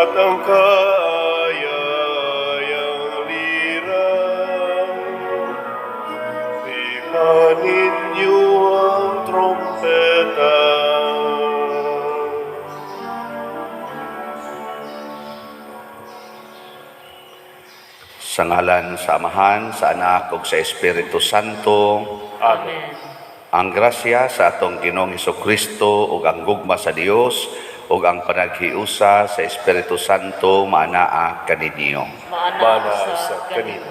At ang kaayayang lirang. Ipa ninyo ang trompeta. Sa ngalan sa Amahan, sa Anak ug sa Espiritu Santo. Amen. Ang grasya sa atong Ginoong Kristo ug ang gugma sa Dios ug ang panaghiusa sa Espiritu Santo maanaa kaninyo. Mana sa kanino.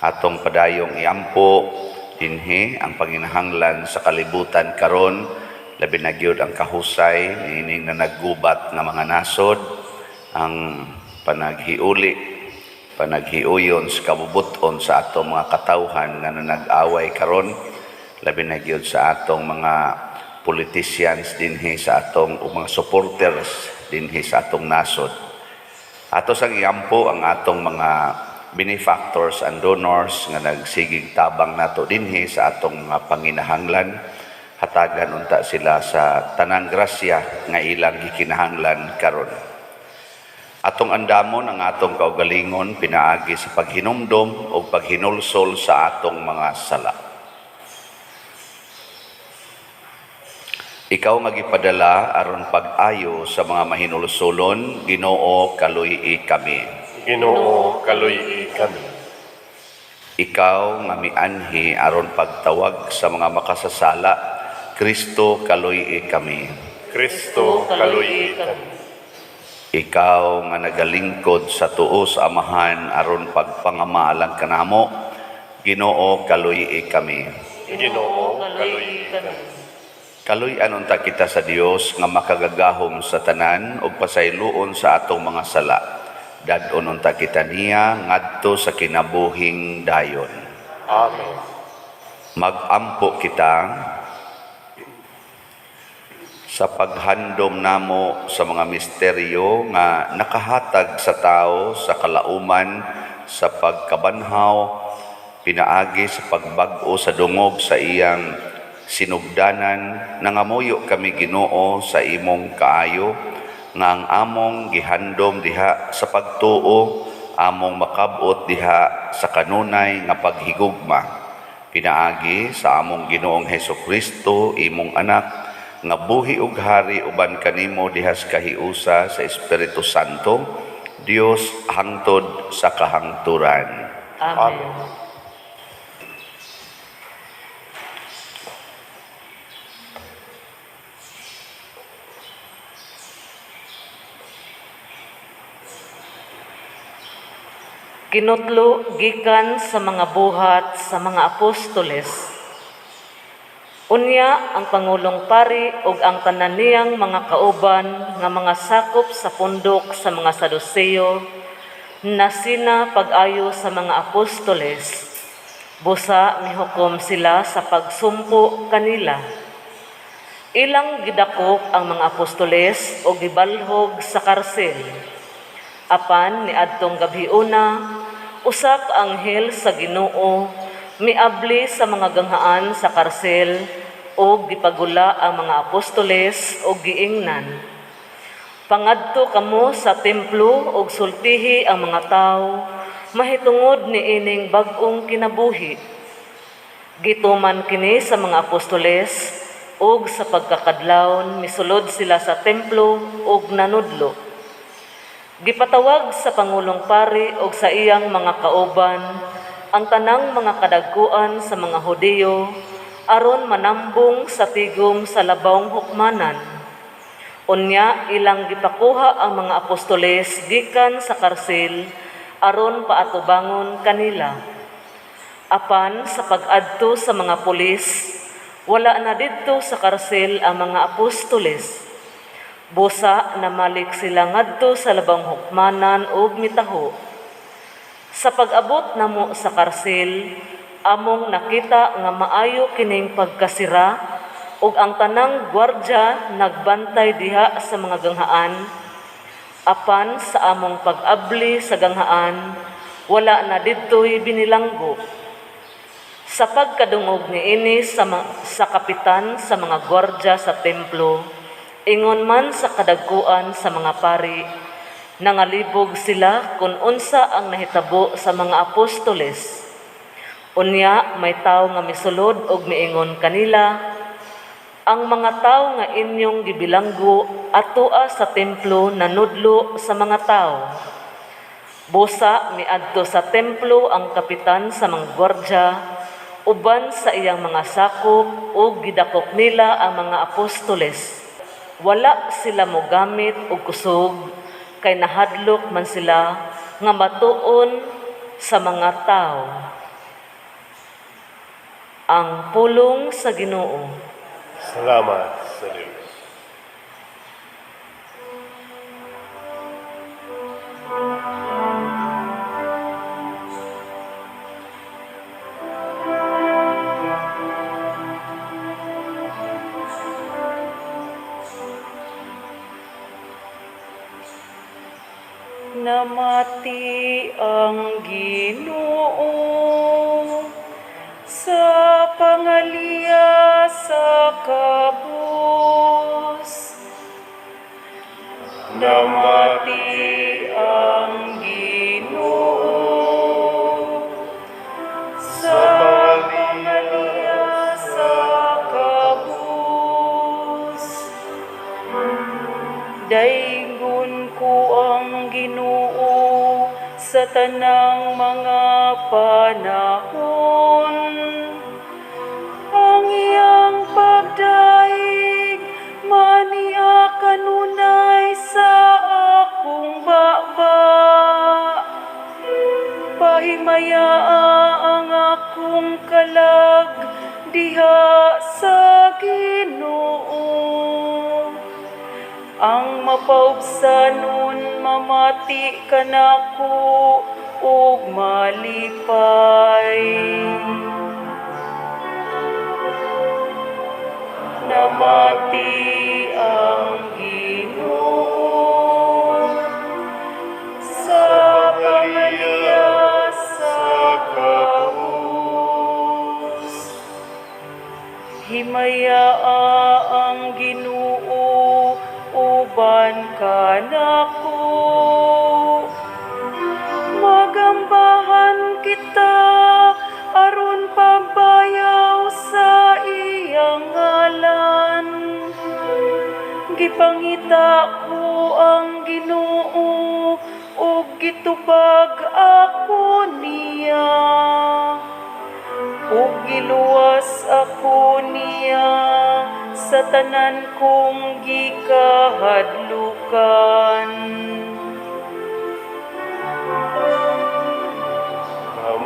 Atong padayong iampo dinhi ang panginahanglan sa kalibutan karon, labi na gyud ang kahusay niining nanaggubat nga mga nasod, ang panaghiuli, panaghiuyon sa kabubuton sa atong mga katawhan nga nanag-away karon, labi na gyud sa atong mga politicians dinhi sa atong o mga supporters dinhi sa atong nasod. Ato sang iampo ang atong mga benefactors and donors nga nagsigig tabang nato dinhi sa atong mga panginahanglan. Hatagan unta sila sa tanang grasya nga ilang gikinahanglan karon. Atong andamon ang atong kaugalingon pinaagi sa paghinumdom o paghinulsol sa atong mga sala. Ikaw nga gipadala aron pag-ayo sa mga mahinulsolon, Ginoo, kaluy-i kami. Ginoo, kaluy-i kami. Ikaw nga mianhi aron pagtawag sa mga makasasala, Kristo, kaluy-i kami. Kristo, kaluy-i kami. Ikaw nga nagalingkod sa tuo sa Amahan aron pagpangamaalang kanamo, Ginoo, kaluy-i kami. Ginoo, kaluy-i kami. Kaluy-an unta kita sa Dios nga makagagahom sa tanan ug pasayloon sa atong mga sala. Dad-on unta kita niya ngadto sa kinabuhing dayon. Amen. Mag-ampo kita sa paghandom namo sa mga misteryo nga nakahatag sa tao sa kalauman sa pagkabanhaw, pinaagi sa pagbag-o sa dungog sa iyang sinugdanan. Nangamuyo kami, Ginoo, sa imong kaayo nga ang among gihandom diha sa pagtuo among makab-ot diha sa kanunay nga paghigugma, pinaagi sa among Ginoong Hesukristo, imong anak, nga buhi ug hari uban kanimo diha sa kahiusa sa Espiritu Santo, Dios, hangtod sa kahangturan. Amen. Kinutlo gikan sa mga buhat sa mga apostoles. Unya ang pangulong pari ug ang tanan niyang mga kauban nga mga sakop sa pundok sa mga Saduseo nasina pag-ayo sa mga apostoles. Busa mihukom sila sa pagsumpo kanila. Ilang gidakop ang mga apostoles o gibalhog sa karsel. Apan niadtong gabhiuna, usa ka anghel sa Ginoo miabli sa mga ganghaan sa karsel ug gipagula ang mga apostoles ug giingnan: "Pangadto kamo sa templo ug sultihi ang mga tawo mahitungod niining bag-ong kinabuhi." Gituman kini sa mga apostoles ug sa pagkakadlawon misulod sila sa templo ug nanudlo. Gipatawag sa pangulong pari ug sa iyang mga kauban ang tanang mga kadagkuan sa mga Hudiyo aron manambong sa tigom sa labawng hukmanan. Unya ilang gipakuha ang mga apostoles gikan sa karsel aron paatubangon kanila. Apan sa pag-adto sa mga pulis, wala na didto sa karsel ang mga apostoles. Busa namalik sila ngadto sa labang hukmanan ug mitaho: "Sa pag-abot namo sa karsel, among nakita nga maayo kining pagkasira ug ang tanang gwardya nagbantay diha sa mga ganghaan. Apan sa among pag-abli sa ganghaan, wala na didtoy binilanggo." Sa pagkadungog niini sa kapitan sa mga gwardya sa templo, ingon man sa kadagkuan sa mga pari, Nangalibog sila kung unsa ang nahitabo sa mga apostoles. Unya may tawo nga misulod og miingon kanila, "Ang mga tawo nga inyong gibilanggo atoa sa templo nanudlo sa mga tawo." Busa miadto sa templo ang kapitan sa mga gwardya uban sa iyang mga sakop ug gidakop nila ang mga apostoles. Wala sila mogamit og kusog kay nahadlok man sila nga matuon sa mga tawo. Ang pulong sa Ginoo. Salamat sa Diyos. Namati ang Ginoo sa pangaliya sa kabus. Namati Ang Ginoo sa pangaliya sa kabus. Daygon ko ang Ginoo sa tanang mga panahon. Ang iyang pagdaig maniya kanunay sa akong baba. Pahimayaa ang akong kalag diha sa Ginoo. Ang mapaubsanon mamati kanako ug malipay. Namati ang Ginoo sa pangaliya sa kabus. Himayaa ang Ginoo uban kanako. Magambahan kita aron pagbayaw sa iyang ngalan. Gipangita ko ang Ginoo ug gitubag ako niya. Ug giluwas ako niya sa tanan kong gikahadlukan.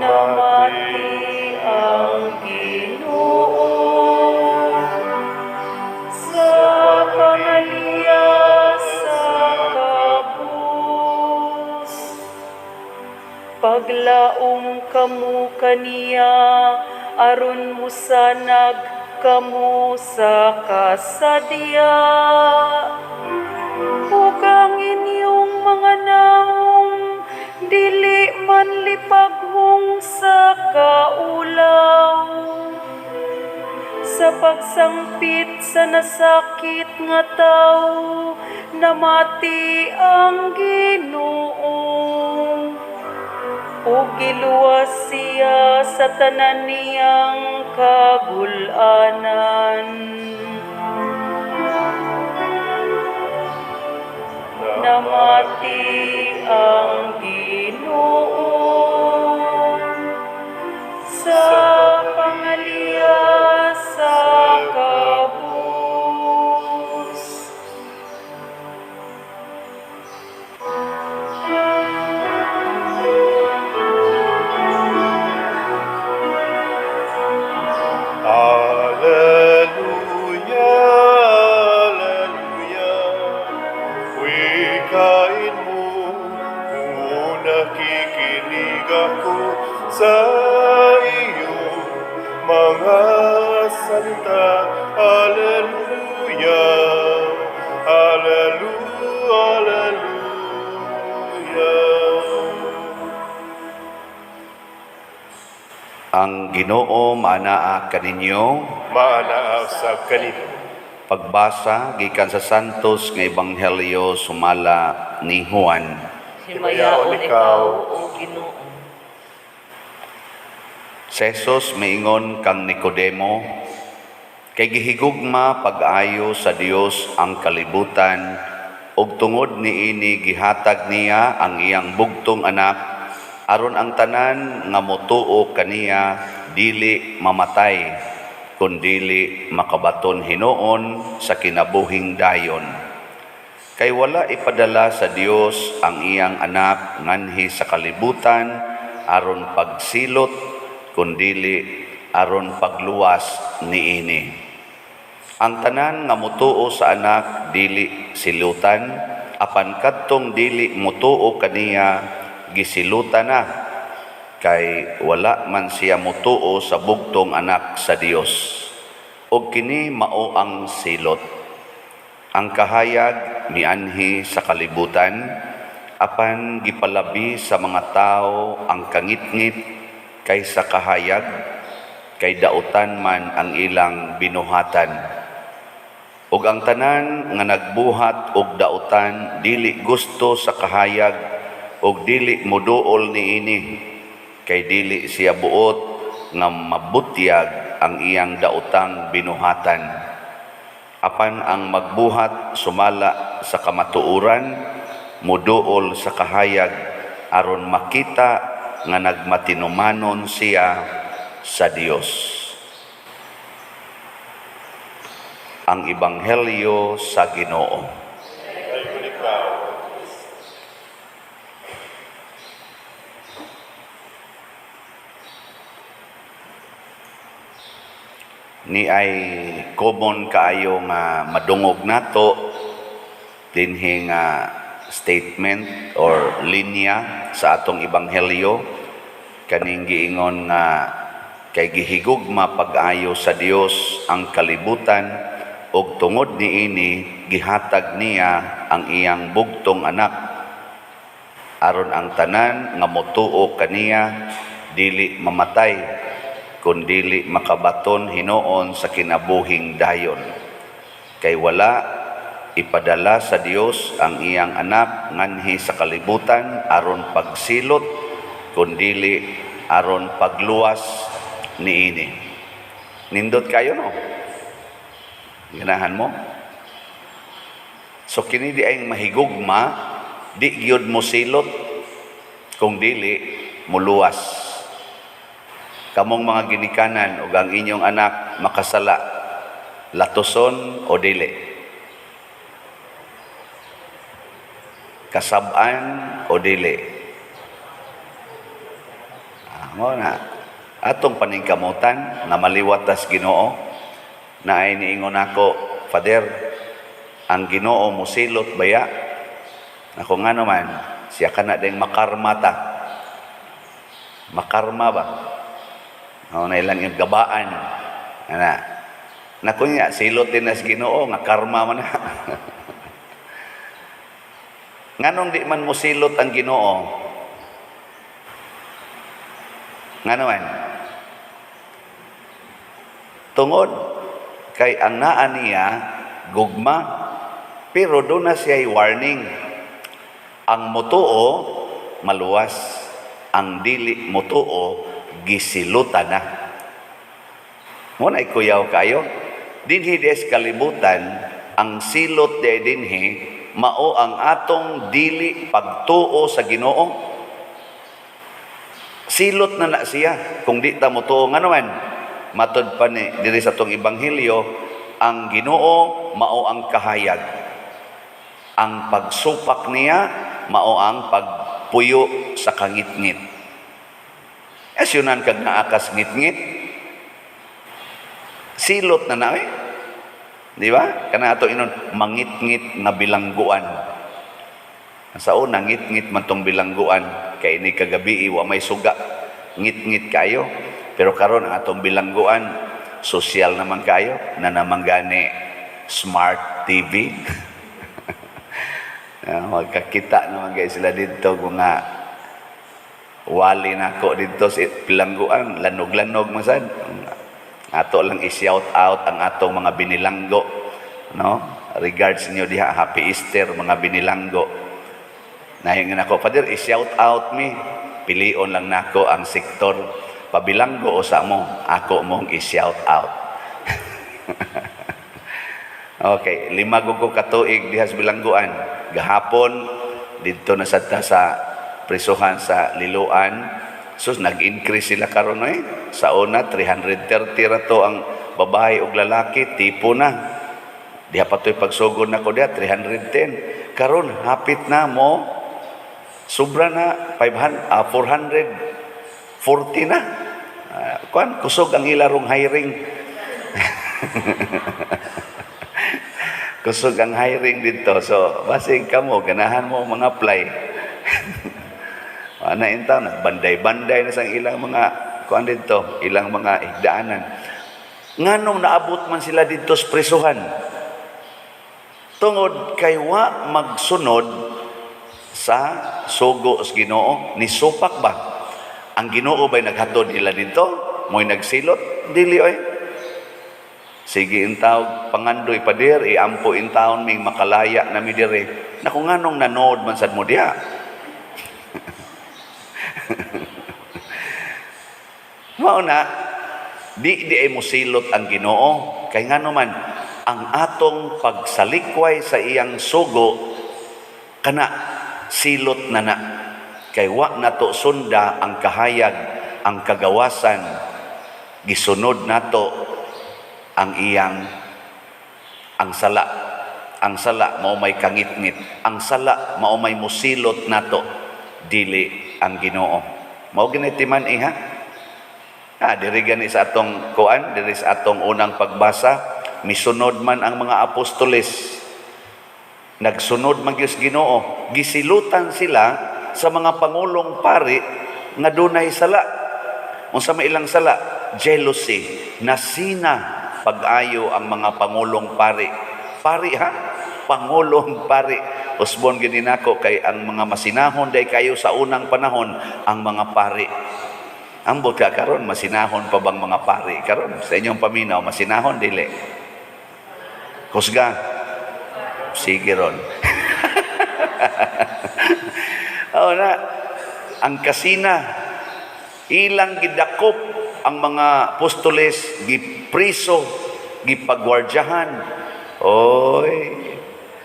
Namati ang Ginoo sa pangaliya sa kabus. Paglaom kamo kaniya aron musanag kamo sa kasadya. Ug ang inyong mga naong dili man lipaghong sa kaulaw. Sa pagsangpit sa nasakit nga tawo, namati ang Ginoo. Ug giluwas siya sa tanan niyang kagulanan. Namati ang Ginoo sa pangaliya sa kabus. Alleluia, Alleluia. Wikain mo kung nakikinig ako sa iyong mga salita. Alleluia, Alleluia, Alleluia. Ang Ginoo manaa kaninyo. Maanaa sa kanino. Pagbasa gikan sa Santos nga Ebanghelyo sumala ni Juan. Himayaon ikaw, O Ginoo. Si Jesus miingon kang Nicodemo, kay gihigugma pag-ayo sa Dios ang kalibutan ug tungod niini gihatag niya ang iyang bugtong anak aron ang tanan nga motuo kaniya dili mamatay kundili makabaton hinuon sa kinabuhing dayon. Kay wala ipadala sa Dios ang iyang anak nganhi sa kalibutan aron pagsilot kundili aron pagluwas niini. Ang tanan nga motuo sa anak dili silutan, apan kadtong dili motuo kaniya gisilutan na, kay wala man siya motuo sa bugtong anak sa Dios. Og kini mao ang silot. Ang kahayag mianhi sa kalibutan, apan gipalabi sa mga tao ang kangitngit kaysa kahayag, kay dautan man ang ilang binuhatan. Ug ang tanan nga nagbuhat og dautan dili gusto sa kahayag ug dili moduol niini, kay dili siya buot nga mabutyag ang iyang daotang binuhatan. Apan ang magbuhat sumala sa kamatuoran, moduol sa kahayag aron makita nga nagmatinumanon siya sa Dios. Ang Ebanghelyo sa Ginoo. Himayaon ikaw. Ni ay common kaayo nga madungog nato dinhi nga statement or linya sa atong ebanghelyo, kaning giingon nga kay gihigugma pag-ayo sa Dios ang kalibutan ug tungod niini gihatag niya ang iyang bugtong anak aron ang tanan nga motuo kaniya dili mamatay kun dili makabaton hinuon sa kinabuhing dayon. Kay wala ipadala sa Dios ang iyang anak nganhi sa kalibutan aron pagsilot kun dili aron pagluwas niini. Nindot kayo, no? Ganahan mo? So kini di ay mahigugma, di gyud mo silot kung dili muluwas. Kamong mga ginikanan ug ang inyong anak makasala, latuson o dili? Kasab-an o dili? Mo na atong paningkamutan nga maliwat tas Ginoo. Na ay niingon ako, "Father, ang Ginoo mosilot baya?" Ako, nga naman, siya kana ding makarma ta. Makarma ba? O, na ilang yung gabaan. Ana. Naku niya, silot din nas Ginoo nga karma man na. Nganong di man mosilot ang Ginoo? Ngano man? Tungod kay ang naa niya gugma, pero doon na siya warning. Ang motuo maluwas, ang dili motuo gisilutan na. Mo na kuyaw kayo. Dinhi des kalibutan, ang silot de dinhi mao ang atong dili pagtuo sa Ginoo. Silot na na siya kung di ta motuo. Ngano man? Matod pa ni diri sa atong ebanghelyo, ang Ginoo mao ang kahayag. Ang pagsupak niya mao ang pagpuyo sa kangitngit. Asyunan kag naakas ngitngit, silot na na eh. Di ba? Kana ato inon mangitngit nga bilangguan. Sa una, ngitngit man tong bilangguan kay ni kagabi wa may suga. Ngitngit kayo. Pero karon ang atong bilangguan sosyal naman kayo na naman gani smart TV. Magkakita naman guys sila dito mga wali nako dito sa bilangguan, lanog-lanog masad. Ato lang i-shout out ang atong mga binilanggo No? Regards inyo diha, Happy Easter mga binilanggo. Nahingan ako, "Father, i-shout out me." Pilion lang nako ang sektor pabilanggo o sa mo, ako mong i-shout out. Okay, 5 gud ko katuig diha sa bilangguan. Gahapon didto na sad ta sa prisuhan sa Liloan. Sus, nag-increase sila karon eh. Sa una 330 ra to ang babae ug lalaki, tipo na. Diha pa to'y pagsugod nako diha 310. Karon hapit na mo sobra na 500, 440 na. Kuan kusog ang ilarong hiring. Kusog ang hiring dito. So, basing kamo, ganahan mo mga apply. Ana intaw, nagbanday-banday na sa ilang mga kuan dito, ilang mga higdaanan. Nganong naabot man sila dito sa prisuhan? Tungod kay wa magsunod sa sugo sa Ginoo, ni supak ba? Ang Ginoo ba'y naghatod nila dito? Mo'y nagsilot? Dili oy. Sige intaw pangandoy pader, iampo intawon ming makalaya na mi dire. Naku, nganong nanood man sad mo diha? Mao na di di ay mosilot ang Ginoo kay ngano man ang atong pagsalikway sa iyang sugo kana silot na na kay wa nato sunda ang kahayag, ang kagawasan, gisunod nato ang iyang ang sala. Ang sala mao may kangitngit, ang sala mao may musilot nato, dili ang Ginoo. Mao gani timan iha. Diri gani sa atong kuan, diri sa atong unang pagbasa, misunod man ang mga apostoles. Nagsunod man gyud sa Ginoo, gisilutan sila sa mga pangulong pari nga dunay sala. Unsa may ilang sala? Jealousy. Nasina pag-ayo ang mga pangulong pari. Pari ha? Pangulong pari. Usbon gid nako kay ang mga masinahon day kayo sa unang panahon ang mga pari. Ambot ka karon, masinahon pa bang mga pari karon? Sa inyong paminaw, masinahon dili? Kusga. Sige ron. Oo na, ang kasina ilang gidakop ang mga apostoles, gipriso, gipagwardyahan. Oy,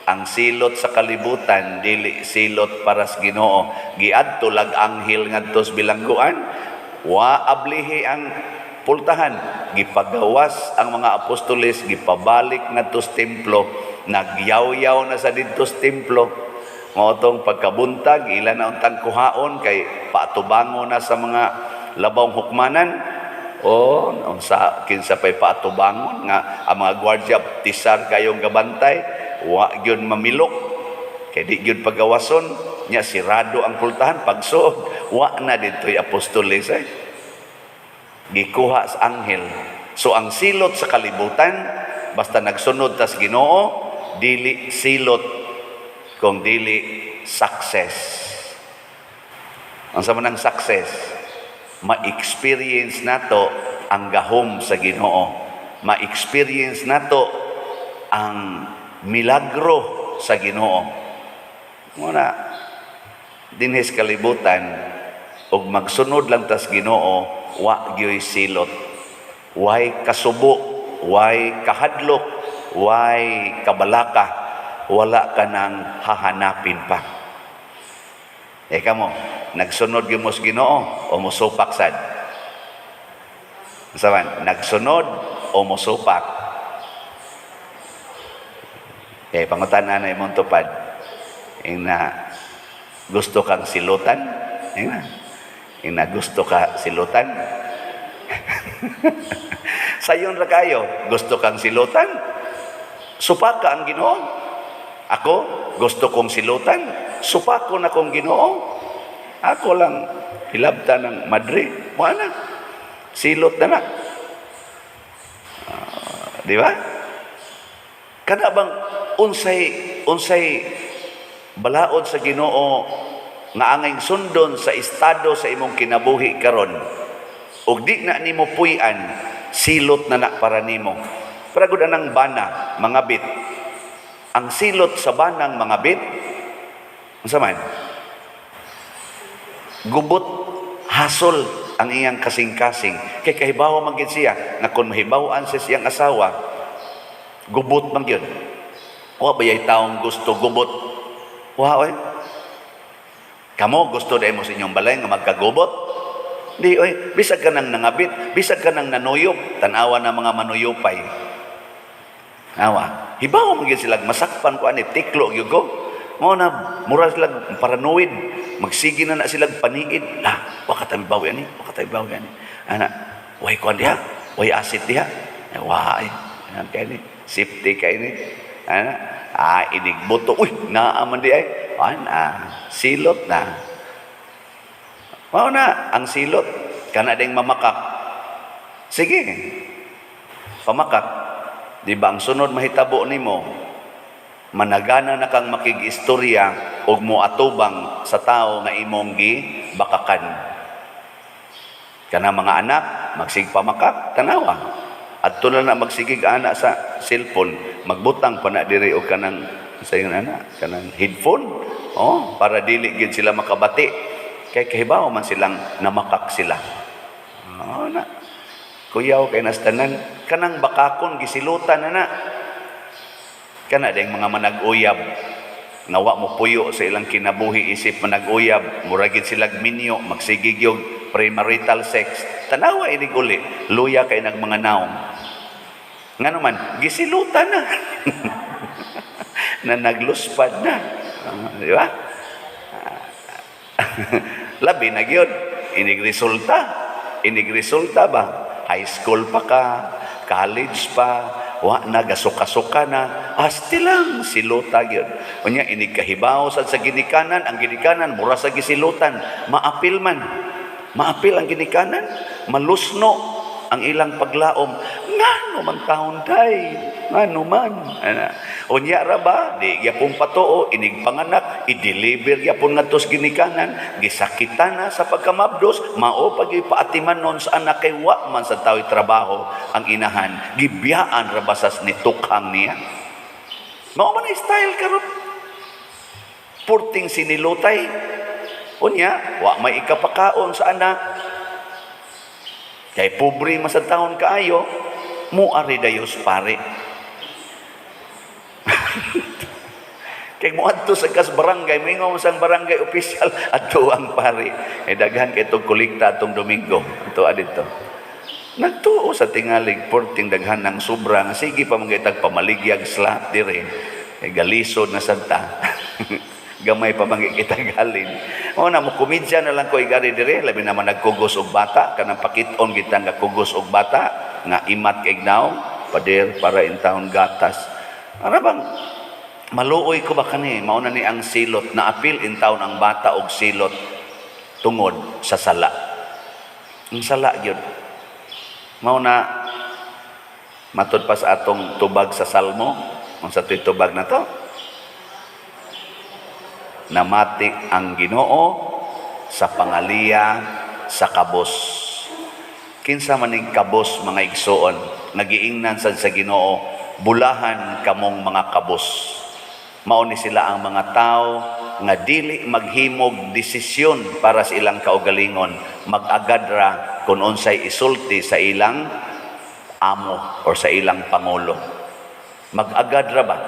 ang silot sa kalibutan dili silot para sa Ginoo. Giadto lag anghel ngadto sa bilangguan, wa ablihi ang pultahan, gipagawas ang mga apostoles, gipabalik ngadto sa templo, nagyaw-yaw na sa didto sa templo. Mao tong pagkabuntag ila na untang kuhaon kay paatubango na sa mga labawng hukmanan. O unsa kinsa pay paatubangon nga ang mga gwardiya tisar kayong gabantay, wa gyud mamilok kay di gyud pagawason nya, sirado ang pultahan. Pagsuod, wa na didto'y apostoles eh. Gikuha sa anghel. So ang silot sa kalibutan, basta nagsunod tas Ginoo, dili silot kung dili success. Ang sa man ang success, ma-experience nato ang gahom sa Ginoo, ma-experience nato ang milagro sa Ginoo. Muna dinhi sa kalibutan og magsunod lang tas Ginoo, wa gyoy silot, way kasubo, way kahadlok, way kabalaka, wala ka nang hahanapin pa. Eh kamo, nagsunod gyud mo sa Ginoo o mosupak sad? Unsa man, nagsunod o mosupak? Eh pangutan-a na imong tupad. Ina gusto kang silutan? Ina. Ina gusto ka silutan? Sayon ra kayo, gusto kang silutan? Supaka ang Ginoo. Ako, gusto kong silutan. Supako na kong Ginoo. Ako lang hilabta ng madre. Wala na. Silot na na. Di ba? Kana bang unsay unsay balaod sa Ginoo nga angay sundon sa estado sa imong kinabuhi karon ug di na nimo puy-an, silot na na para nimo. Para gud anang bana, mga bit. Ang silot sa banang mangabit, unsa man? Gubot, hasol ang iyang kasing-kasing. Kay kahibaw man gid siya nga kung mahibaw-an siya siyang asawa, gubot man gyud. Wa ba taong gusto gubot? Wa oy. Kamo gusto dai mo sa inyong balay nga magkagubot? Di oy, bisag ka nang nangabit, bisag ka nang nanuyop, tan-awa na mga manuyupay. Awa, hibaw man gyud sila masakpan ko ani, tiklo gyud ko. Mao na mura sila paranoid, magsige na na sila paniid. Ah, wa ka tayo ani, wa ka tayo ani. Ana, way kuan diha, way asit diha. Eh, wa ay. Ayan kay ni, safety kay ni. Ana, ah, inig buto. Uy, naa man di ay. Ana, silot na. Mao na ang silot kana ding mamakak. Sige. Pamakak. Di ba ang sunod mahitabo nimo, managana na kang makig-istorya ug moatubang sa tao nga imong gi bakakan. Kana mga anak magsigpamakak, tanawa. Adto na na magsigig ana sa cellphone, magbutang pa na diri og kanang sa ingon ana, kanang headphone. Oh, para dili gid sila makabati. Kay kahibaw man silang namakak sila. Oh, na. Kuyaw kay nastanan kanang bakakon gisilutan na na. Kana ding mga manag-uyab nga wa mo puyo sa ilang kinabuhi isip manag-uyab, mura gid silag minyo, magsigig yung premarital sex. Tanawa inig uli, luya kay nag mga naong. Ngano man, gisilutan na. Na nagluspad na. Ah, di ba? Labi na gyud inig resulta. Inig resulta ba? High school pa ka, college pa, wa na gasuka-suka na, asti lang siluta gyud. Unya inig kahibaw sad sa ginikanan, ang ginikanan mura sa gisilutan, maapil man. Maapil ang ginikanan, malusno ang ilang paglaom. Ngano man taon day? Ngano man? Ana. Unya ra ba, di gyapon patuo, inig panganak, i-deliver gyapon ngadto sa ginikanan, gisakitan na sa pagkamabdos, mao pag ipaatiman nun sa anak kay wa man sa tao'y trabaho ang inahan, gibiyaan ra basas ni tukhang niya. Mao man ang style karon. Purting sinilutay. Unya, wa may ikapakaon sa anak. Kay pobre man sa taon kaayo, muari dayos pare. Kay moadto sa kas barangay, moingon sa barangay official adto ang pare. Eh daghan kay tong kolekta atong Domingo, ato adito. Nagtuo sa tingalig porting daghan ng sobra nga sige pa mga itag pamaligyag slot dire. Eh galisod na santa. Gamay pa man kita galin. O na mo komedya na lang ko igari dire, labi naman nagkugos og bata, kanang pakit-on kita nga kugos og bata nga imat kay naong pader para intawon gatas. Ara bang maluoy ko ba kani, mao na ni ang silot na apil intawon ang bata og silot tungod sa sala. Ang sala gyud. Mao na matud pa sa atong tubag sa Salmo, unsa to'y tubag na to? Namati ang Ginoo sa pangaliya sa kabos. Kinsa maning kabos, mga igsuon, nagiingnan sad sa Ginoo, bulahan kamong mga kabos. Mao ni sila ang mga tao nga dili maghimog desisyon para sa ilang kaugalingon, mag-agad ra kung unsay isulti sa ilang amo or sa ilang pangulo. Mag-agad ra ba?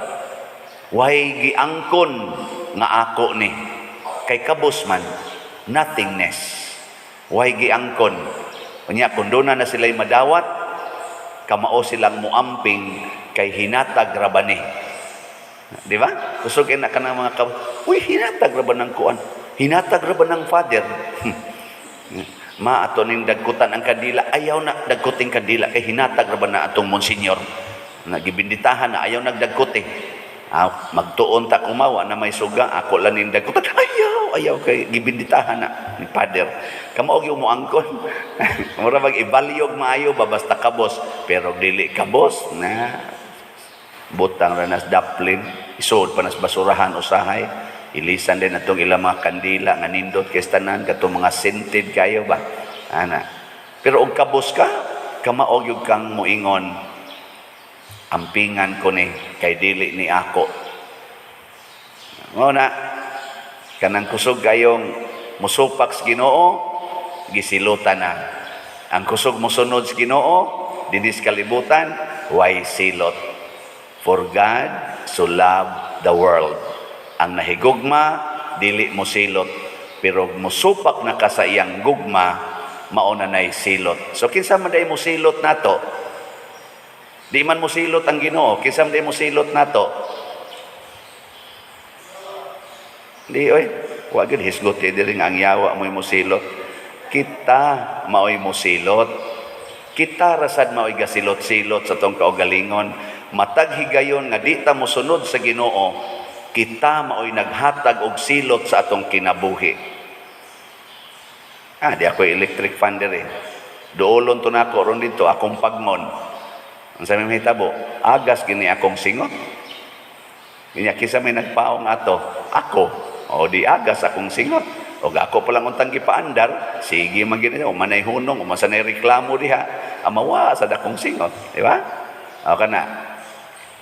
Way giangkon nga ako ni. Kay kabos man, nothingness. Way giangkon. Unya, kung doon na sila'y madawat, kamao silang muamping kay hinatag ra ba ni. Di ba? Kusog na ka ng mga uy, hinatag ra ba ng kuan? Hinatag ra ba ng father? Ma, ato ning dagkutan ang kandila. Ayaw na dagkuting kandila kay hinatag ra ba na atong monsenyor? Nagibinditahan na ayaw nagdagkot eh. Ah, magtuon ta kumawa na may suga, ako lang ning dagkutan. Ayaw, ayaw kay gibinditahan na ni father. Kamao gyud mo angkon. Mura bag ibalyog maayo ba basta kabos, pero dili kabos na butang ra nas daplin, isuod pa nas basurahan usahay. Ilisan din atong ilang mga kandila nga nindot kay tanan katong mga scented kayo ba. Ana. Pero og kabos ka, kamao gyud kang moingon, ampingan ko ni kay dili ni ako. Mao na kanang kusog kayong musupak sa Ginoo, gisilutan na. Ang kusog mosunod sa Ginoo dinhi sa kalibutan, way silot. For God so loved the world. Ang nahigugma dili mo silot, pero musupak na ka sa iyang gugma, mao na nay silot. So kinsa man day mo silot nato? Di man mo silot ang Ginoo, kinsa man day mo silot nato? Di oy, wa gyud hisgot diri nga ang yawa mo'y mosilot. Kita maoy mosilot. Kita rasad maoy gasilot-silot sa tong kaugalingon. Matag higayon nga di ta mosunod sa Ginoo, kita maoy naghatag og silot sa atong kinabuhi. Ah, di ako electric fan diri. Duolon to nako ron dito akong pagmon. Ang sa may mahitabo, agas gini akong singot. Inya kinsa may nagpaong ato? Ako. O di agas akong singot. O ako pa lang untang gipaandar, sige man gini, o manay hunong, o masanay reklamo diha, amawa sa dakong singot, di ba? O kana,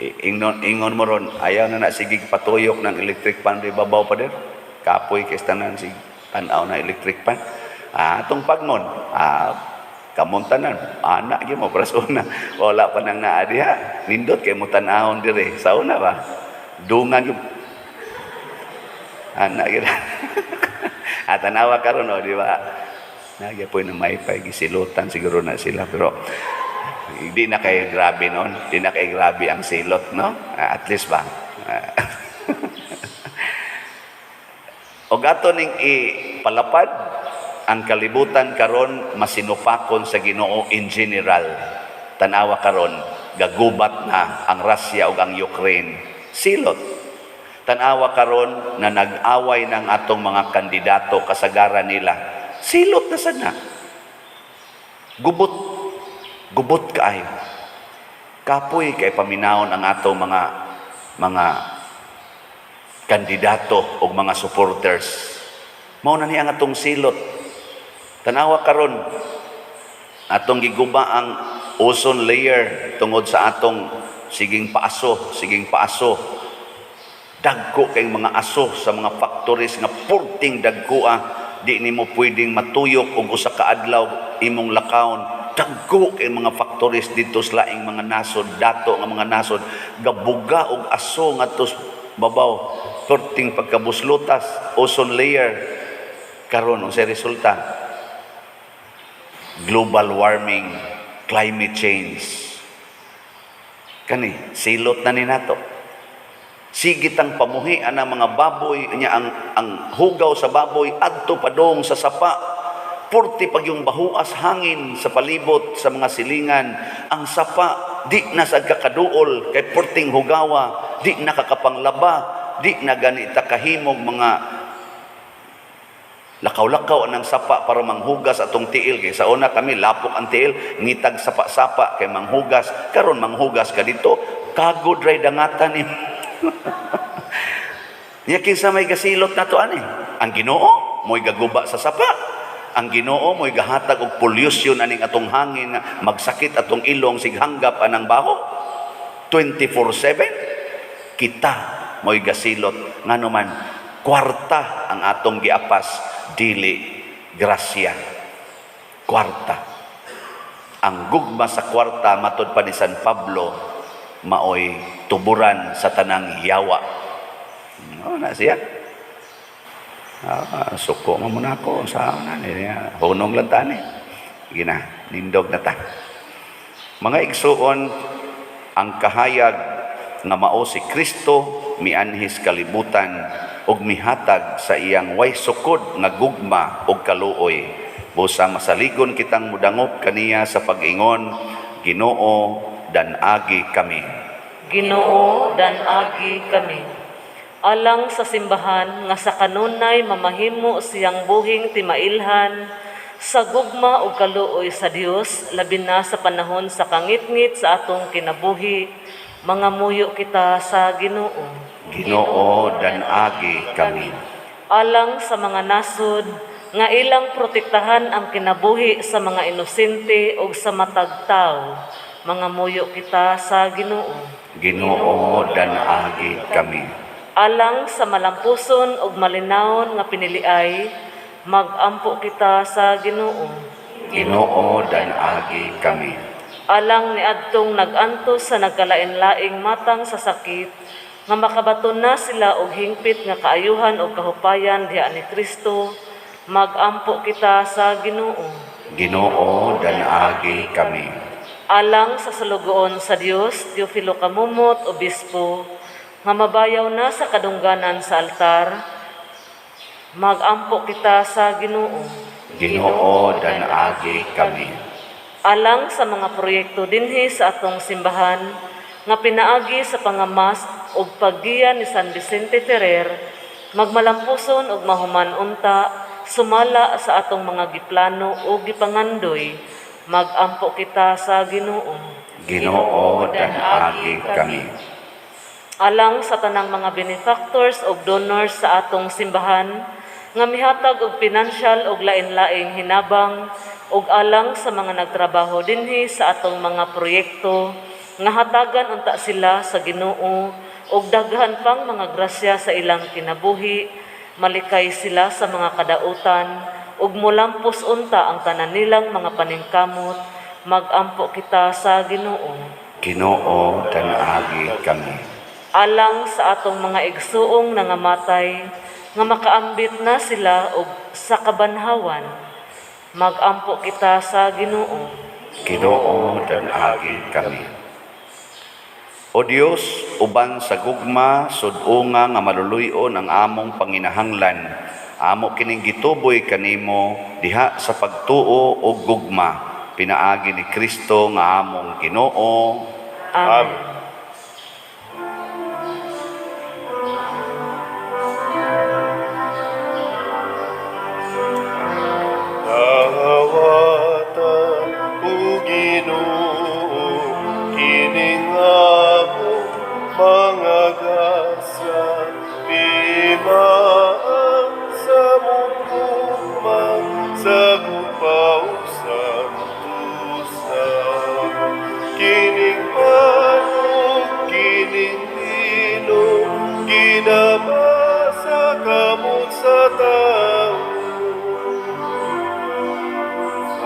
ingon, ingon mo ron, ayaw na na sige patuyok ng electric fan di babaw pa der. Kapoy kay tanan sig tan-aw na electric fan. Ah, atong pagmon, ah, kamon tanan, anak gyud mo para sa una. Wala pa nang naa diha. Nindot kay mo tan-awon dire. Sa una ba? Dungan gyud. Anak gyud. Ah, tanawa karon, oh, di ba? Nagya po na maypay gisilutan siguro na sila, pero hindi na kay grabe noon, hindi na kay grabe ang silot, no? Ah, at least ba? Ah. Og ato ning ipalapad ang kalibutan karon masinupakon sa Ginoo in general. Tanawa karon, gagubat na ang Russia ug ang Ukraine. Silot. Tanawa karon na nag-away ng atong mga kandidato, kasagaran nila. Silot na sad na. Gubot. Gubot kaayo. Kapoy kay paminawon ang atong mga kandidato o mga supporters. Mao na ni ang atong silot. Tanawa karon atong giguba ang ozone layer tungod sa atong siging paaso, siging paaso. Dagko kay mga aso sa mga factories nga purting dagkoa, di nimo pwedeng matuyok og usa ka adlaw imong lakawon. Dagko kay mga factories didto sa laing mga nasod, dato nga mga nasod, gabuga og aso ngadto sa babaw, purting pagkabuslutas ozone layer. Karon unsay resulta? Global warming, climate change. Kani silot na ni nato. Sige tang pamuhi ang mga baboy niya, ang hugaw sa baboy adto padong sa sapa. Purti pag yung bahuas hangin sa palibot sa mga silingan, ang sapa di na sad kakaduol kay purting hugawa, di na kakapanglaba, di na ganita kahimog mga lakaw-lakaw ang sapa para manghugas atong tiil, kay sa una kami lapok ang tiil, ngitag sapa-sapa kay manghugas. Karon manghugas ka dito, kagod ray dangatan ni. Nya kinsa may gasilot nato ani? Ang Ginoo mo'y gaguba sa sapa. Ang Ginoo mo'y gahatag og pollution aning atong hangin nga magsakit atong ilong sighanggap anang baho 24/7. Kita mo'y gasilot, ngano man kwarta ang atong giapas, dili grasya. Kwarta. Ang gugma sa kwarta, matod pa ni San Pablo, maoy tuburan sa tanang yawa. No, na siya. Ah, suko mo muna ako sa una niya. Hunong lang tani. Gina, nindog na ta. Mga igsuon, ang kahayag nga mao si Kristo mianhis kalibutan ug mihatag sa iyang way sukod nga gugma ug kaluoy. Busa masaligon kitang mudangop kaniya sa pag-ingon, "Ginoo, dan-agi kami." Ginoo, dan-agi kami. Alang sa simbahan nga sa kanunay mamahimo siyang buhing timailhan sa gugma ug kaluoy sa Dios, labi na sa panahon sa kangitngit sa atong kinabuhi, mangamuyo kita sa Ginoo. Ginoo, dan-agi kami. Alang sa mga nasod nga ilang protektahan ang kinabuhi sa mga inosente ug sa matag tawo, mangamuyo kita sa Ginoo. Ginoo, dan-agi kami. Alang sa malampuson ug malinawon nga piniliay, magampo kita sa Ginoo. Ginoo, dan-agi kami. Alang niadtong nag-antos sa nagkalain-laing matang sa sakit, nga makabaton na sila og hingpit nga kaayuhan og kahupayan diha ni Kristo, magampo kita sa Ginoo. Ginoo, dan-agi kami. Alang sa sulugoon sa Dios, Teofilo Camomot, Obispo, nga mabayaw na sa kadungganan sa altar, magampo kita sa Ginoo. Ginoo, dan-agi kami. Alang sa mga proyekto dinhi sa atong simbahan nga pinaagi sa pangamas ug paggiya ni San Vicente Ferrer, magmalampuson ug mahuman unta sumala sa atong mga giplano ug gipangandoy, magampo kita sa Ginoo. Ginoo, dan-agi kami. Alang sa tanang mga benefactors ug donors sa atong simbahan nga mihatag og pinansyal ug lain-laing hinabang, ug alang sa mga nagtrabaho dinhi sa atong mga proyekto nga hatagan unta sila sa Ginoo og daghan pang mga grasya sa ilang kinabuhi, malikay sila sa mga kadautan ug molampos unta ang tanan nilang mga paningkamot, magampo kita sa Ginoo. Ginoo, dan-agi kami. Alang sa atong mga igsuong nangamatay nga makaambit na sila og sa kabanhawan, magampo kita sa Ginoo. Ginoo, dan-agi kami. O Dios, uban sa gugma, sud-unga nga maluluy-on ang among panginahanglan, amo kining gituboy kanimo diha sa pagtuo og gugma, pinaagi ni Kristo nga among Ginoo. Amen. Amen. Dawata, o Ginoo, kining among mga gasa, timaan sa among gugma, sa gupaw santusa. Kining pan ug kining bino, ginama sa kamot sa tao.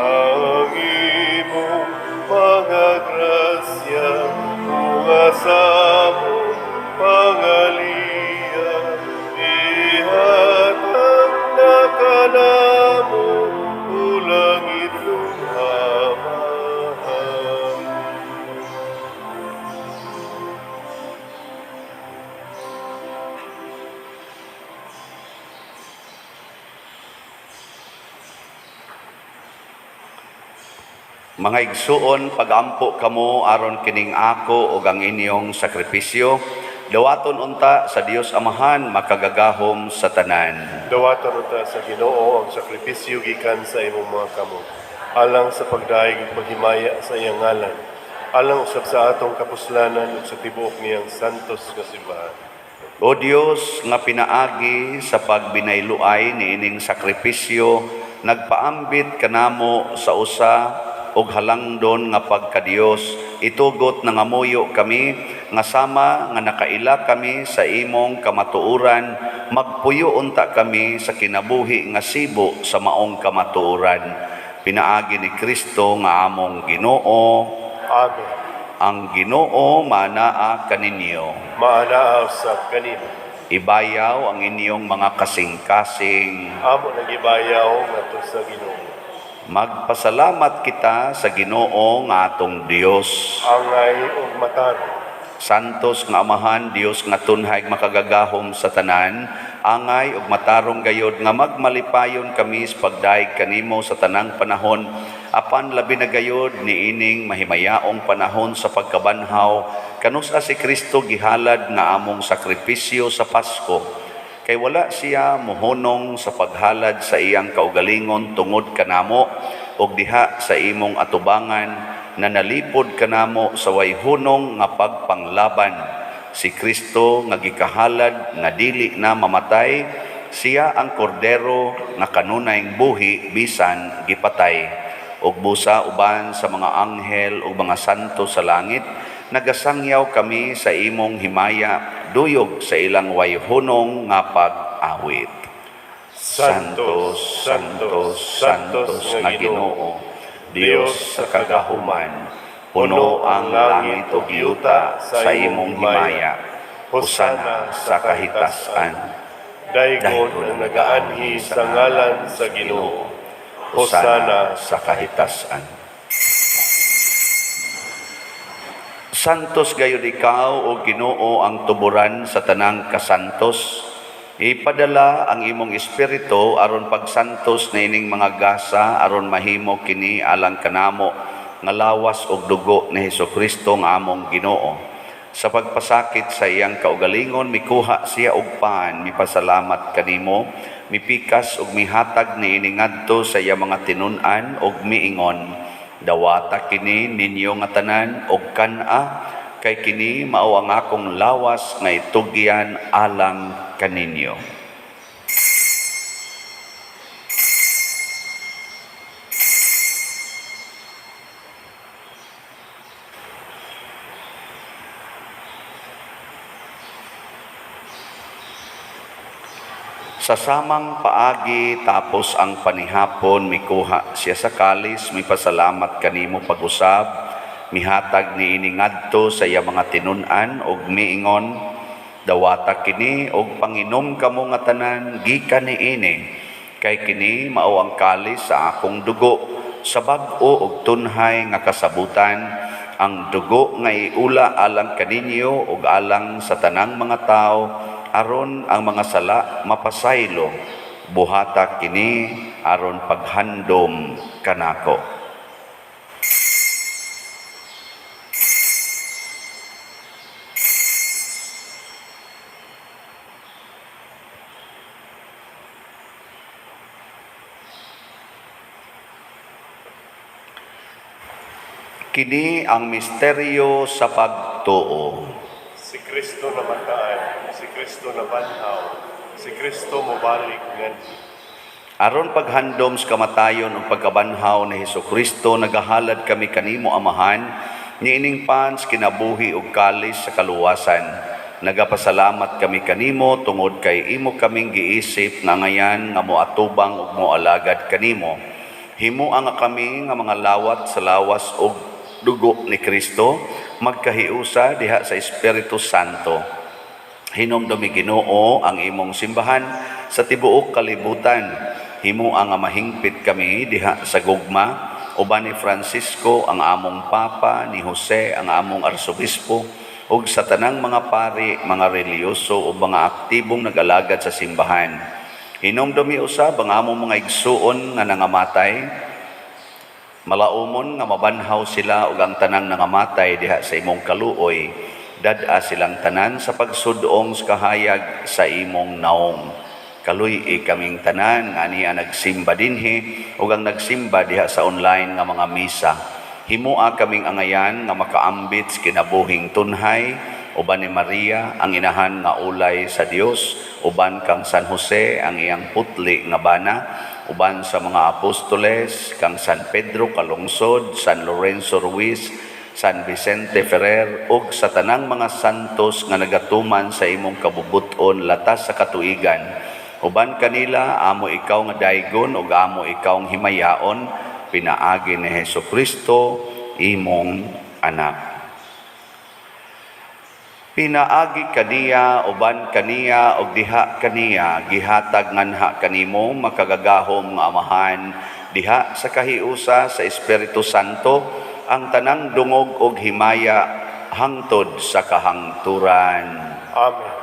Ang imong mga grasya, mga sa among pangaliya, ihatag na kanamo, o langitnong Amahan. Mga igsuon, pagampo kamo aron kining ako ug ang inyong sakripisyo dawaton unta sa Dios Amahan makagagahom sa tanan. Dawaton unta sa Ginoo ang sakripisyo gikan sa imong mga kamot, alang sa pagdayeg ug paghimaya sa iyang ngalan, alang usab sa atong kapuslanan ug sa tibuok niyang santos nga simbahan. O Dios nga pinaagi sa pagbinayluay niining sakripisyo nagpaambit kanamo sa usa og halangdon nga pagkadiyos, itugot nangamuyo kami nga sama nga nakaila kami sa imong kamatuoran, magpuyo unta kami sa kinabuhi nga sibo sa maong kamatuoran, pinaagi ni Kristo nga among Ginoo. Amen. Ang Ginoo manaa kaninyo. Maanaa usab kanimo. Ibayaw ang inyong mga kasing-kasing. Amo nang gibayaw ngadto sa Ginoo. Magpasalamat kita sa Ginoo nga atong Dios. Angay ug matarong. Santos nga Amahan, Dios nga tunhay makagagahom sa tanan, angay ug matarong gayod nga magmalipayon kami sa pagdayeg kanimo sa tanang panahon, apan labi na gayod niining mahimayaong panahon sa pagkabanhaw, kanus-a si Kristo gihalad nga among sakripisyo sa Pasko. Kay wala siya mohunong sa paghalad sa iyang kaugalingon tungod kanamo, ug diha sa imong atubangan na nalipod kanamo sa way hunong nga pagpanglaban. Si Kristo nga gikahalad nga dili na mamatay, siya ang kordero nga kanunayng buhi bisan gipatay. Ug busa uban sa mga anghel ug mga santo sa langit, nagasangyaw kami sa imong himaya. duyog sa ilang wayhunong nga pag-awit. Santo, Santo, Santos nga Ginoo, Dios sa kagahuman, puno ang langit ug yuta sa imong himaya. Hosana sa kahitasan. Daygon ang nagaanhi sa ngalan sa Ginoo. Hosana sa kahitasan. Santos gayud ikaw o Ginoo ang tuburan sa tanang kasantos. Ipadala ang imong espiritu aron pagsantos niining mga gasa aron mahimo kini alang kanamo nga lawas ug dugo ni Hesukristo nga among Ginoo. Sa pagpasakit sa iyang kaugalingon mikuha siya og pan, mipasalamat kanimo, mipikas ug mihatag niini ngadto sa iyang mga tinun-an ug miingon: Dawata kini ninyo nga tanan og kan-a, kay kini mao ang akong lawas nga itugyan alang kaninyo. Sa samang paagi tapos ang panihapon, mikuha siya sa kalis, mipasalamat kanimo pag-usab, mihatag niini ngadto sa iya mga tinun-an ug miingon: Dawata kini og panginom kamo nga tanan gikan niini, kay kini mao ang kalis sa akong dugo sa bag-o ug tunhay nga kasabutan, ang dugo nga iula alang kaninyo ug alang sa tanang mga tawo aron ang mga sala mapasaylo. Buhata kini aron paghandom kanako. Kini ang misteryo sa pagtuo. Si Kristo namatay, si Kristo nabanhaw, si Kristo mobalik nganhi. Aron paghandom sa kamatayon ug pagkabanhaw ni Hesukristo, nagahalad kami kanimo, Amahan, niining pan sa kinabuhi ug kalis sa kaluwasan. Nagapasalamat kami kanimo tungod kay imo kaming giisip nga ngayan nga moatubang ug moalagad kanimo. Himoa nga kami nga mga lawat sa lawas ug dugo ni Kristo magkahiusa diha sa Espiritu Santo. Hinumdumi, Ginoo, ang imong simbahan sa tibuok kalibutan. Himoa nga mahingpit kami diha sa gugma uban ni Francisco ang among Papa, ni Jose ang among Arsobispo, ug sa tanang mga pari, mga relihiyoso ug mga aktibong nag-alagad sa simbahan. Hinumdumi usab ang among mga igsuon nga nangamatay, malaumon nga mabanhaw sila ug ang tanang nangamatay diha sa imong kaluoy. Dad-a silang tanan sa pagsudong sa kahayag sa imong naong. Kaluy-i kaming tanan nga ania nagsimba dinhi ug ang nagsimba diha sa online nga mga misa. Himoa kaming angayan nga makaambit sa kinabuhing tunhay uban ni Maria ang inahan nga ulay sa Dios, uban kang San Jose ang iyang putli nga bana, uban sa mga apostoles, kang San Pedro Calungsod, San Lorenzo Ruiz, San Vicente Ferrer, ug sa tanang mga santos nga nagatuman sa imong kabubut-on latas sa katuigan. Uban kanila amo ikaw nga daygon ug amo ikaw nga himayaon pinaagi ni Hesukristo imong anak. Pinaagi kaniya, uban kaniya, ug diha kaniya, gihatag nganha kanimo makagagahom nga Amahan, diha sa kahiusa sa Espiritu Santo, ang tanang dungog ug himaya hangtod sa kahangturan. Amen.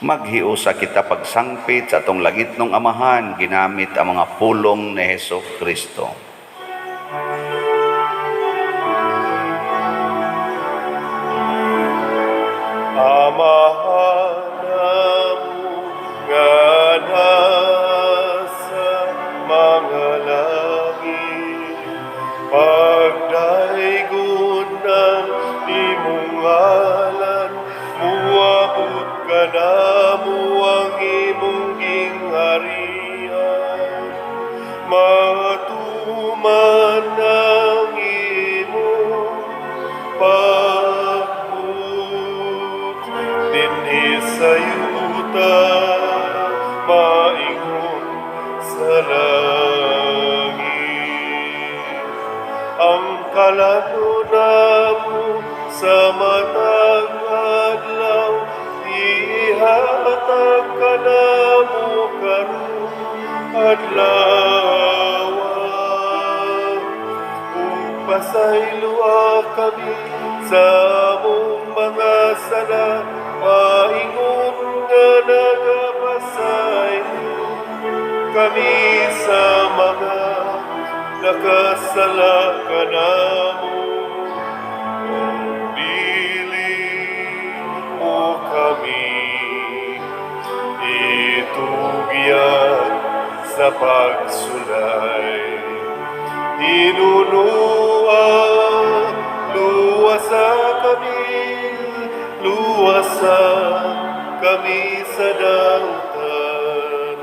Maghiusa kita pagsangpit sa atong langitnong Amahan, ginamit ang mga pulong ni Hesukristo. Amahan namo nga nasa mga langit, pagdaygon ang imong ngalan, muabot kanamo ang imong gingharian, matuman ang imong pagbuot dinhi adlaw. Ug pasayloa kami sa among mga sala, maingon nga nagapasaylo kami sa mga nakasala kanamo. Dili mo kami itugyan sa pagsulay. Hinunua, luwasa kami, luwasa kami sa dautan.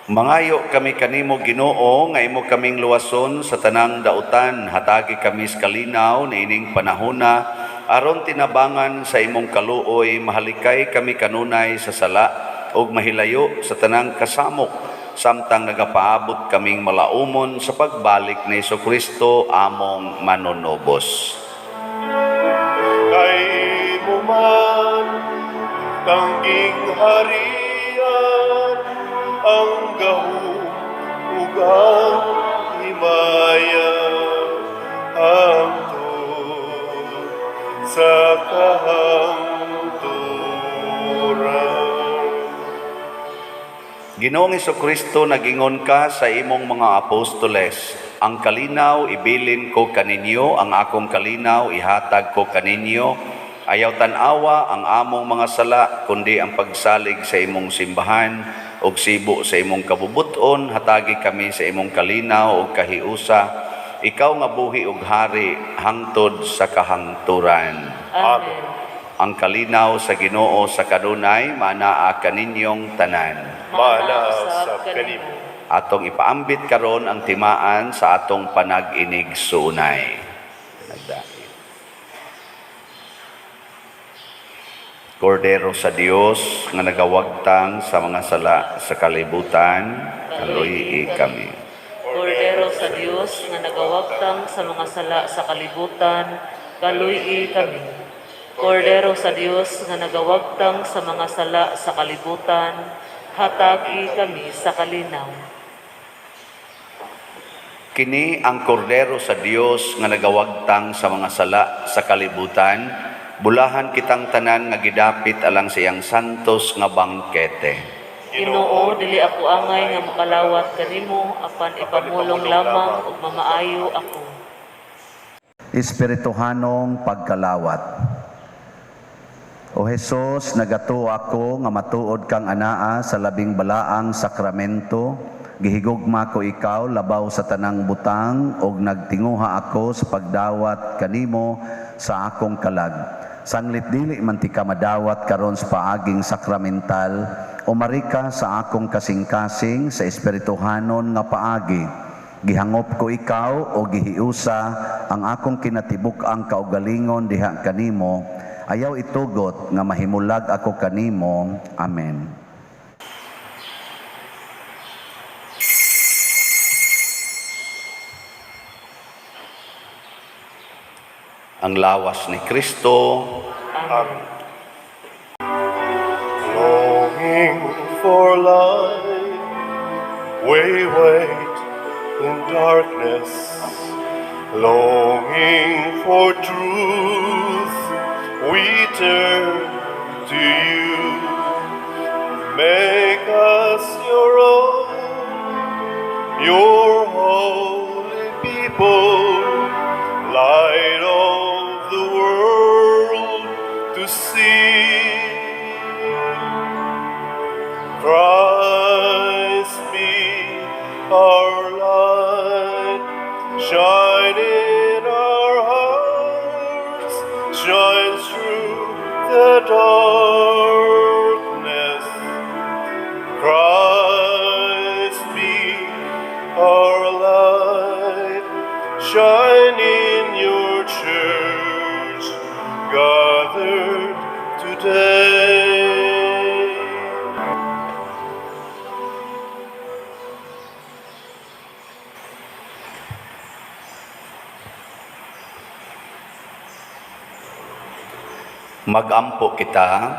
Mangayo kami kanimo, Ginoo, nga imo kaming luwason sa tanang dautan. Hatagi kami sa kalinaw niining panahona aron tinabangan sa imong kaluoy mahalikay kami kanunay sa sala ug mahilayo sa tanang kasamok samtang nagapaabot kaming malaumon sa pagbalik ni Kristo among manunubos. Kay imo man tangging harian, ang gahom ug ang himaya, hangtod sa kahangturan. Ginoong Kristo, nagingon ka sa imong mga apostoles, "Ang kalinaw ibilin ko kaninyo, ang akong kalinaw ihatag ko kaninyo. Ayaw tan-awa ang among mga sala, kundi ang pagsalig sa imong simbahan ug sibo sa imong kabubuton, hatagi kami sa imong kalinaw ug kahiusa. Ikaw nga buhi ug hari hangtod sa kahangturan." Amen. Ang kalinaw sa Ginoo sa kanunay manaa kaninyong tanan. Maanaa usab kanimo. Atong ipaambit karon ang timaan sa atong panag-inigsuonay. Nagdait. Kordero sa Dios nga nagawagtang sa mga sala sa kalibutan, kaluy kami. Kordero sa Dios nga nagawagtang sa mga sala sa kalibutan, kaluy kami. Kordero sa Dios nga nagawagtang sa mga sala sa kalibutan, hatagi kami sa kalinaw. Kini ang kordero sa Dios nga nagawagtang sa mga sala sa kalibutan, bulahan kitang tanan nga gidapit alang sa iyang santos nga bangkete. Ginoo, dili ako angay nga makalawat kanimo, apan ipamulong lamang ug mamaayo ako. Espirituhanong pagkalawat. O Hesus, nagatuo ako nga matuod kang anaa sa labing balaang sakramento. Gihigugma ko ikaw labaw sa tanang butang ug nagtinguha ako sa pagdawat kanimo sa akong kalag. Sanglit dili man tika madawat karon sa paaging sakramental, umari ka sa akong kasing-kasing sa espirituhanon nga paagi. Gihangop ko ikaw o gihiusa ang akong kinatibuk-ang kaugalingon diha kanimo. Ayaw itugot nga mahimulag ako kanimo. Amen. Ang lawas ni Kristo. Amen. Longing for light, we wait in darkness, longing for truth, we turn to you. Make us your own, your holy people, light of the world to see. Christ be our light, shine in our hearts, shine through the darkness. Christ be our light, shine in your church, gathered today. Magampo kita.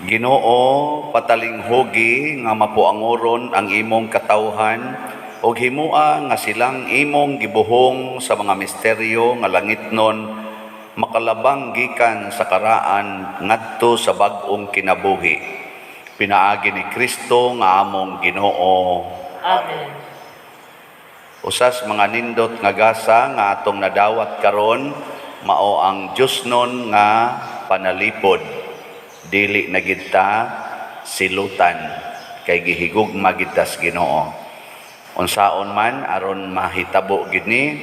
Ginoo, patalinghugi nga mapuangoron ang imong katawhan ug himua nga silang imong gibuhong sa mga misteryo nga langitnon makalabang gikan sa karaan ngadto sa bag-ong kinabuhi. Pinaagi ni Kristo nga among Ginoo. Amen. Usas mga nindot nga gasa nga atong nadawat karon mao ang Diyosnon nga panalipod. Dili na gid ta silutan kay gihigugma gid tas Ginoo. Unsaon man aron mahitabo gid ni,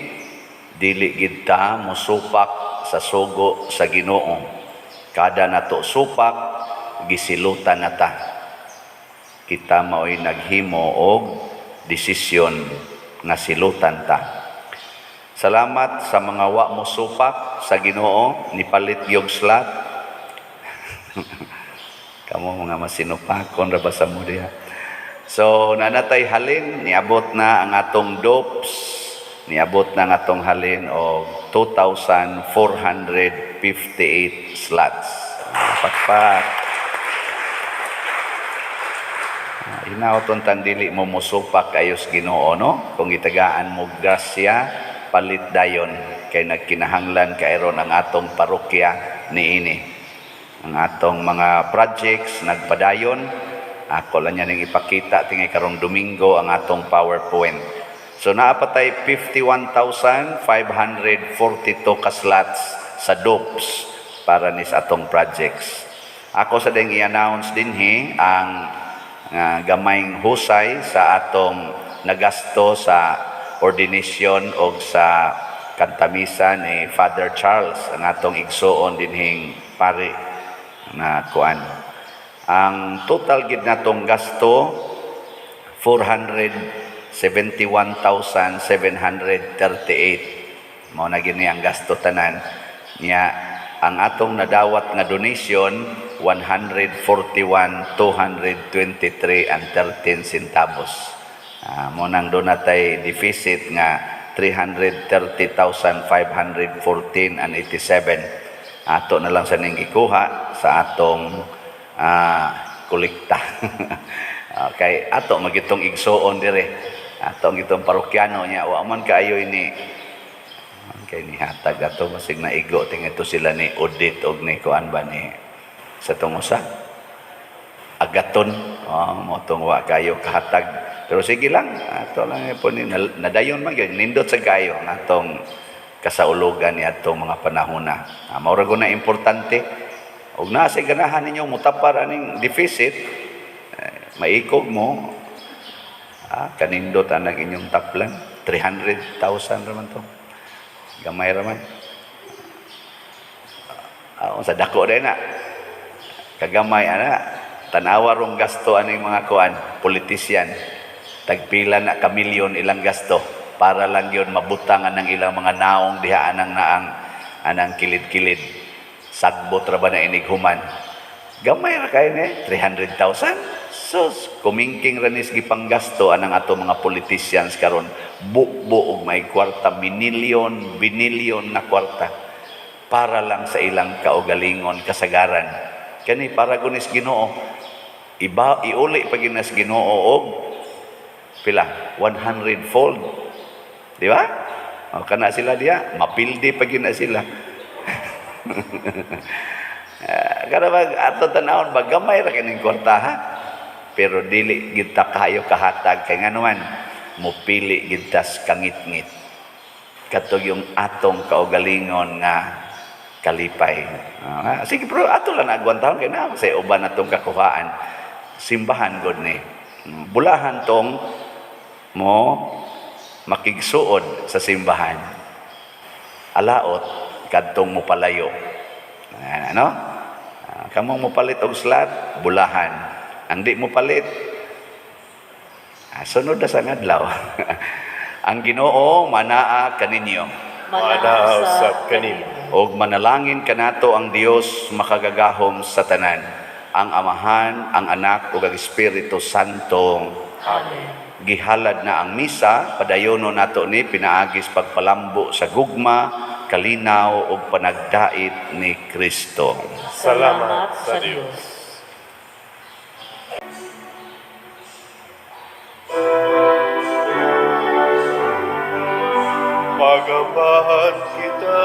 dili gid ta mosupak sa sugo sa Ginoo. Kada nato supak, gisilutan na ta. Kita mao'y naghimo og desisyon nga silutan ta. Salamat sa mga wa mo supak sa Ginoo, nipalit gyud slot. Kamo mga masinupakon ra ba sa mo diha. So nanatay halin, niabot na ang atong dopes, niabot na ang atong halin og 2,458 slots. Pakpak. Hinaot untang dili mo mosupak ayos Ginoo, no? Kung gitagaan mo grasya, palit dayon kay nagkinahanglan kairon ang atong parokya niini. Ang atong mga projects nagpadayon. Ako lang yan ang ipakita tingay karong Domingo ang atong PowerPoint. So naa pa tay 51,542 ka slots sa dopes para ni sa atong projects. Ako sa ding i-announce dinhi ang gamayng husay sa atong nagasto sa ordination og sa kantamisa ni Father Charles, ang atong igsuon dinhing pari na kuan. Ang total gid natong gasto, 471,738. Mao na gini ang gasto tanan. Nya ang atong nadawat nga donation, 141,223 and 13 centavos. Mo nang doon natay deficit nga 330,514 and 87. Ato na lang sa ning gikuha sa atong kolekta. Okay, ato magitong igsuon dire. Ato ang gitong parokyano niya wa man kaayo ini kay nihatag ato, basig naigo tingito sila ni audit og ni kuan ba ni sa tungusa agaton. Oh, mo tong wa kayo kahatag, pero sige lang, ato lang po ni nadayon man gyud, nindot sa kayo ang atong kasaulugan ni atong mga panahona. Mao ra na importante og naa sa ganahan ninyo mutapar aning deficit, eh, maikog mo, kanindot ang inyong taplan. 300,000 raman to, gamay raman. Sa dako din na kagamay ana, tanawa rong gasto aning mga kuan politician, tagpila na ka milyon ilang gasto para lang yun mabutangan ng ilang mga naong diha anang naang anang kilid-kilid. Sagbot ra ba na inighuman? Gamay ra kayo ni 300,000. Sus, kumingking ra nis gipanggasto anang ato mga politicians karon, bubo og may kwarta, minilyon binilyon na kwarta para lang sa ilang kaugalingon kasagaran. Kani para gunis Ginoo, iba iuli pa ginas Ginoo og pila, 100 fold, di ba? O, kana sila diya mapildi pa gina sila. Kada bag ato tanawon ba, gamay ra kining kwarta ha, pero dili gid ta kayo kahatag kay nganuman mupili gid tas kangitngit katog yung atong kaugalingon nga kalipay. Sige, pero ato lang agwantahon kay na sa uban atong kakuhaan, simbahan god ni. Bulahan tong mo makigsuod sa simbahan, alaot kadtong mopalayo. Ano, kamong mopalit og slot, bulahan. Ang di mopalit, sunod na sa ngadlaw. Ang Ginoo manaa kaninyo. Manaa usab kanimo. Og manalangin kanato ang Dios makagagahom sa tanan, ang Amahan, ang Anak ug ang Espiritu Santo. Amen. Gihalad na ang misa, padayono nato ni pinaagis pagpalambo sa gugma, kalinaw ug panagdait ni Kristo. Salamat sa Dios. Pagambahan kita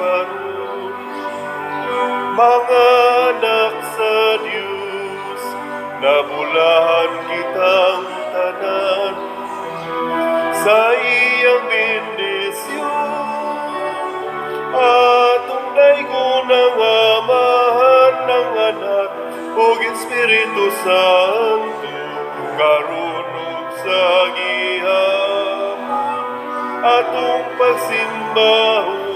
karon, mga anak sa Dios, nabulahan kitang tanan sa iyang bendisyon. Atong daygon ang Amahan, ang Anak, ug Espiritu Santo, karon ug sa gihapon, atong pagsimbahon.